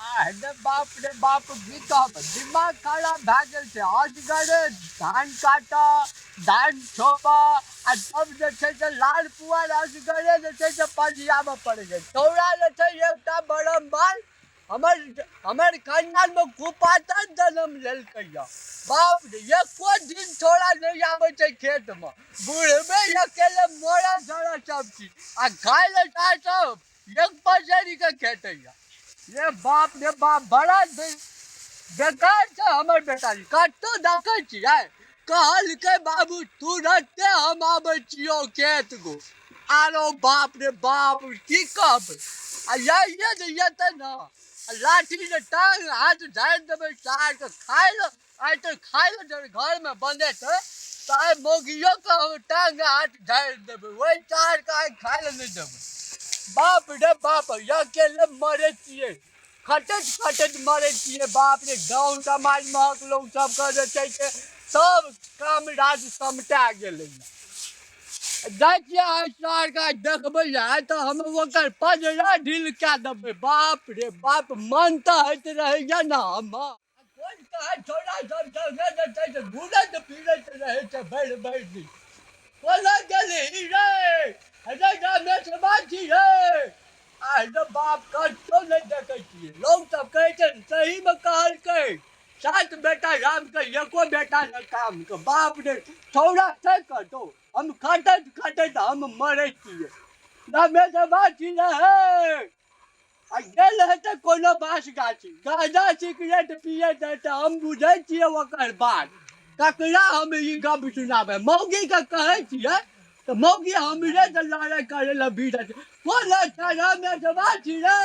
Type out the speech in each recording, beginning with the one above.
आ बाप रे बाप, की कहब, दिमाग खराब भए गेल छै। असगरे धान काटऽ, धान छोपऽ आ तब जे छै से लाल पुआर असगरे जे छै से पजियाबऽ पड़ै छै। छौड़ा जे छै एकटा बरम्बर हमर हमर खानदानमे कुपातर जन्म लेलकै यऽ। बाप रे, एको दिन छौड़ा नहि आबै छै खेतमे, बुढ़बे अकेले मरऽ सड़ऽ सब चीज आ खाय लए चाहै सब एक पसेरी के खेतै ये। बाप रे बाप, बड़ा बेकार छै हमर बेटा। कतौ देखै छियै? कहलकै बाबू तुरते हम आबै छियौ खेत गो। आरो बाप रे बाप, की कहबै, आ जाइए जे एतै ने लाठी जे टांग हाथ झाड़ि देबै सारके। खाय लए आइ तऽ खाय लए घरमे बनेतै तऽ आइ मौगियोके हम टांग हाथ झाड़ि देबै, ओहि सारके आइ खाय लए नहि देबै। बाप रे बाप, अकेले मरै छियै, खटैत खटैत मरै छियै। बाप रे, गाँव समाज महक लोक सबके जे छै से सब काम राज समटा गेलै। जाइ छियै आइ सारके, आइ देखबै, आइ तऽ हम ओकर पजरा ढील कए देबै। बाप रे बाप, मन तऽ होइत रहैया ने हमर। कोन कहै छौड़ा सब संगे जे छै से घुरैत फिरैत रहै छै भरि भरि दिन। कोना गेलही रे? रे रमेशबा छी रे? आइ रे बाप, कतौ नहि देखै छियै। लोक सब कहै छै, सहीमे कहलकै, सात बेटा रामके, एको बेटा ने कामके। बाप रे, छौड़ा छै कतौ? हम खटैत खटैत हम मरै छियै। रमेशबा छी रे? आ गेल हेतै कोनो बाँस गाछी, गाँजा सिगरेट पियैत हेतै। हम बुझै छियै ओकर बात। ककरा हम ई गप सुनाबै? मौगीके कहै छियै तऽ मौगी हमरे से लड़ाइ करै लए भिड़ै छै। कोन अच्छा रमेशबा छी रे?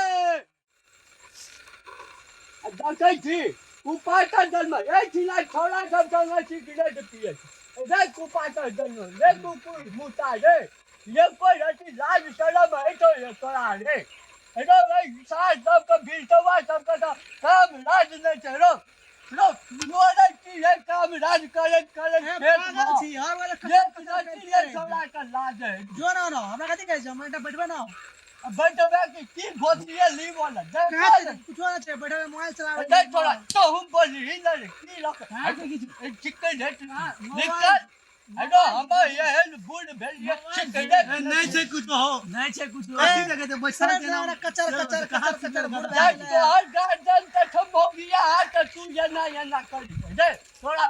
आ देखै छी कुपातर जन्म एहिठिना छौड़ा सब संगे सिगरेट पियै छै। रे कुपातर जन्म रे, कुकुर मुता रे, एको रति लाज शरम हेतौ रे तोरा रे? रो रे, सास सबके बिलटौआ सबके तऽ काम राज नहि छै। रो रो, मरै छी रे काम राज करैत करैत ए, खेत पागल मे। छी, हर वाला खतर एक खतर रति करते रे रहै छै। छौड़ा के लाज है। जो ना ना, हमरा कथी कहै छै? हमरा एकटा बैठबै ना। बैठबै कि की घोसिए ली बोला? कहाँ छै? कुछो ना छै, बैठबै मोबाइल चलाबै। नहीं थोड़ा तो हम बोली ही नहीं की लक चिकन हेट निकल। हेलो, हमर एहन बूढ़ भेलियै सिगरेट नहि छै कुछो हो। नहि छै कुछो। कथी देखै छै बैसल सर के नाम? हमरा कचर कचर कहाँ कचर कचर सिगरेट बूढ़ जाय भए गेलै। तोहर गार्जियन तऽ छौ मौगिया, तऽ तू एना एना कर रे। थोड़ा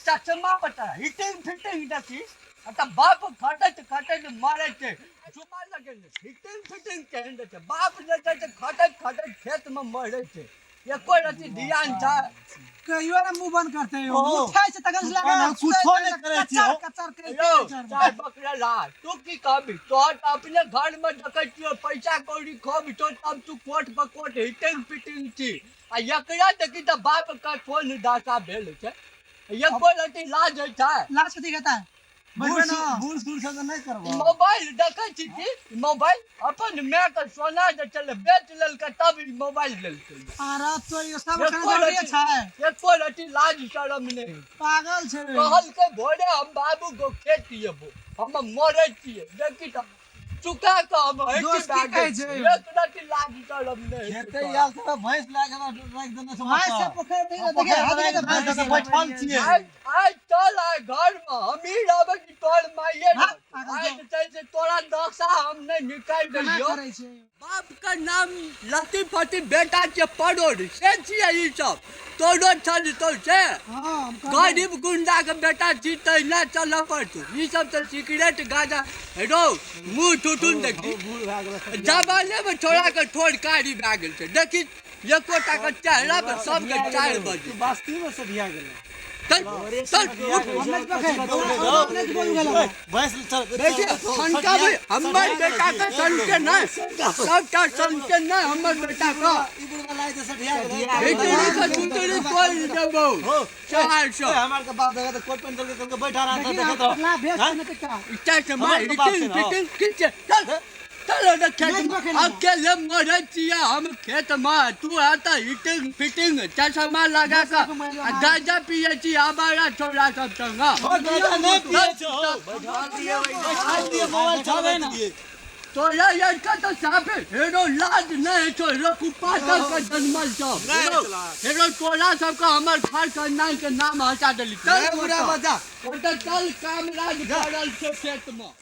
चश्मा बता, हिटिंग फिटिंग देखी आ तऽ बाप खटैत खटैत मरै छै, चुमा लगेने हिटिंग फिटिंग केहन रहै छै। बाप जे छै से खटैत खटैत खेतमे मरै छै, एको रति ध्यान छै? कहियो ना मुंह बंद करते हो। ओ, उठै छै तखन से लगा हम कुछो नहि करै छी कचर हो। कचर करिते यौ रहै छै। चाय बकरा ला, तू की कहबी? तोहर तऽ अपने घर में देखै छियौ, पैसा कौड़ी खूब छौ तब तू कोट बकोट हिटिंग फिटिंग छी। आ एकरा देखी तऽ बाप के कोन दशा भेल छै, एको रति लाज होइ छै? लाज कथी कहता है? बूढ़ बैठबै ना। बूढ़ सूढ़ सब नहि करबो। मोबाइल देखै छी की? मोबाइल अपन माय के सोना जे छलै बेच लेलकै तब ई मोबाइल लेलकै। अरे तो ये सब एको खाना जरूरी रति छै। एको रति लाज शरम नहि। पागल छै। कहलकै भोरे हम बाबू को खेत एबो, हम मरै छियै। देखी तऽ चुका कऽ हम हटि दोस्त की भए कहै गेल छै? छियै। एक रति लाज शरम नहि खेते तोरा। आयल तऽ भैंस लए कऽ राखि देने छै। भाई से पोखरि में देखिए हाथ में भैंस भैंस तऽ बैठल छियै। आइ आइ चल, आइ घरमे हमही रहबै कि तोहर माइए हाँ, रहतौ? पागल आइ जाओ। जे छै से तोरा दशा हम नहि निकालि केना देलियौ। करै छै? बाप के नाम लत्ती फत्ती बेटा के परोड़ से छियै ई सब तोरो छल तो से। हाँ, हम करबै। गरीब गुंडा के बेटा छी तहिना चलऽ पड़तौ। ई सब तऽ सिगरेट गांजा रो मुँह ठुठुन देखी। बूढ़ भए गेलै। जमाने में छोड़ा के ठोर कारी भए गेल छै। देखी एकोटा के चेहरा पर सबके 4 बजे। बस्ती में से धिया गेलै। चल चल उठ। हम नहि पकड़ै, हम नहि बोल गेलहुँ। भैंस चल। देखिए सनकाबै हमर बेटा के सनके नहि, सबटा सनके नहि हमर बेटा के। ई बुढ़वा लाइ दे सठिया गेलै। हिटरी के सुतरी तोड़ि देबौ 400। हमार के बाप देखा तऽ कोट पेंट के बैठा रहा था। देखी, देखा हम तो पतला भेष छै ने तऽ का? इच्छा से मार हमर के बाप हिटिंग छै ने, फिटिंग की छै? चल चल ओने खेत नहि में पकड़ि अकेले मरै छियै हम खेत में, तू आता हिटिंग फिटिंग चश्मा लगा कऽ आ गांजा पियै छी आवारा छोरा सब संग। गांजा नहि पियै छौ, बैठा दिए, बैठा दिए, मोबाइल चलाबै दिए। तोरा लड़का तऽ साफे हेरो लाज नहि छौ, हेरो कुपातर के जन्मल छौ। नहि हेरो चला। हेरो तोरा सबके हमर घर खानदान के नाम हटा देली। चल बुढ़ा ओतऽ। बजा। ओतऽ चल, काम राज करल छै खेत मे।